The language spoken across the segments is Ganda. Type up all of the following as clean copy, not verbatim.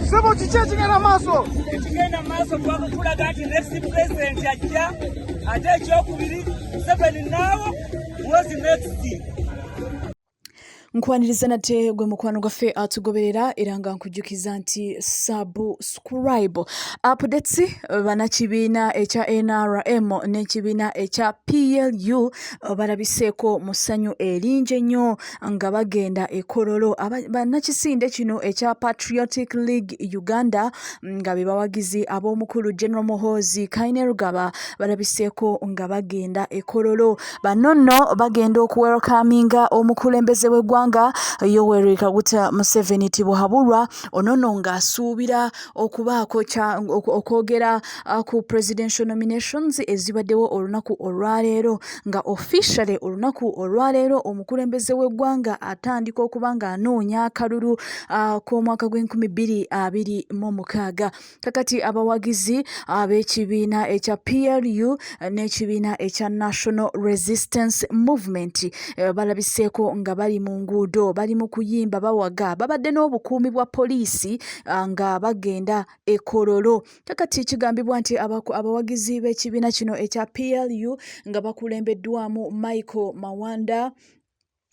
Sebo, kiki ekigenda maaso? Ekigenda maaso, twakukulaga nti next president ajja, ate ekyokubiri, Museveni naawo was next. Nkwaniriza nate gwe mukwano gwaffe atugoberera, era nga nkujjukiza nti subscribe. Updates: banakibiina ekya NRM n'ekibiina ekya PLU balabiseeko mu ssanyu eringi ennyo nga bagenda e Kololo. Bannakisinde kino ekya Patriotic League Uganda, nga be bawagizi ab'omukulu General Muhoozi Kainerugaba, balabiseeko nga bagenda e Kololo. Bano nno bagenda okuwelcominga omukulembeze w'eggwanga Yoweri Kaguta Museveni Tibuhaburwa. Ono nno ng'asuubira okubaako okwogera ku presidential nominations ezibaddewo olunaku olwaleero, nga officially olunaku olwaleero omukulembeze w'eggwanga atandika okuba ng'anoonya akalulu k'omwaka gw'e 2026. Kakati abawagizi ab'ekibiina ekya PLU n'ekibiina ekya National Resistance Movement balabiseeko nga bali mu nguudo, bali mu kuyimba, bawaga. Babadde n'obukuumi bwa poliisi nga bagenda e Kololo. Kakati kigambibwa nti abawagizi b'ekibiina kino ekya PLU, nga bakulembeddwamu Michael Mawanda,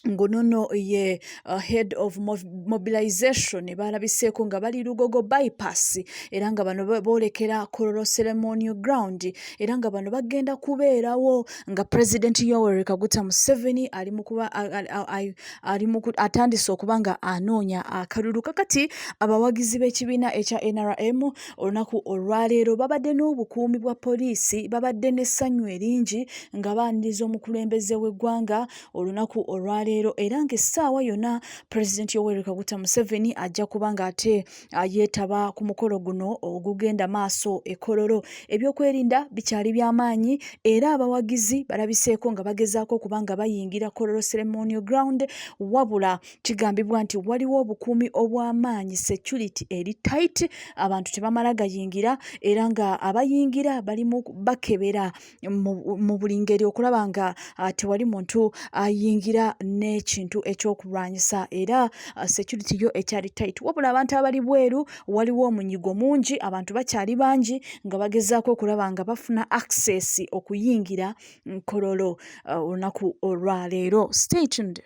ng'onono ye head of mobilization, balabiseeko nga bali Lugogo Bypass, era nga bano boolekera Kololo Ceremonial Ground, era nga bano bagenda kubeerawo nga President Yoweri Kaguta Museveni ali mu kuba ali mu atandise okuba nga anoonya akalulu. Kakati abawagizi b'ekibiina ekya NRM olunaku olwaleero babadde n'obukuumi bwa poliisi, babadde n'essanyu eringi nga baaniriza omukulembeze w'eggwanga olunaku olwaleero, era ng'essaawa yonna Pulezidenti Yoweri Kaguta Museveni ajja kuba ng'ate yeetaba ku mukolo guno ogugenda maaso e Kololo. Ebyokwerinda bikyali by'amaanyi, era abawagizi balabiseeko nga bagezaako okuba nga bayingira Kololo Ceremonial Ground, wabula kigambibwa nti waliwo obukuumi obw'amaanyi, security eri tight, abantu tebamala gayingira, era nga abayingira bali mu bakebera mu buli ngeri okulaba nga tewali muntu ayingira n'ekintu ekyokulwanyisa, era security yo ekyali tight. Wabula abantu abali bweru, waliwo omunyigo mungi, abantu bakyali bangi nga bagezaako okulaba nga bafuna access okuyingira Kololo olunaku olwaleero. Stay tuned.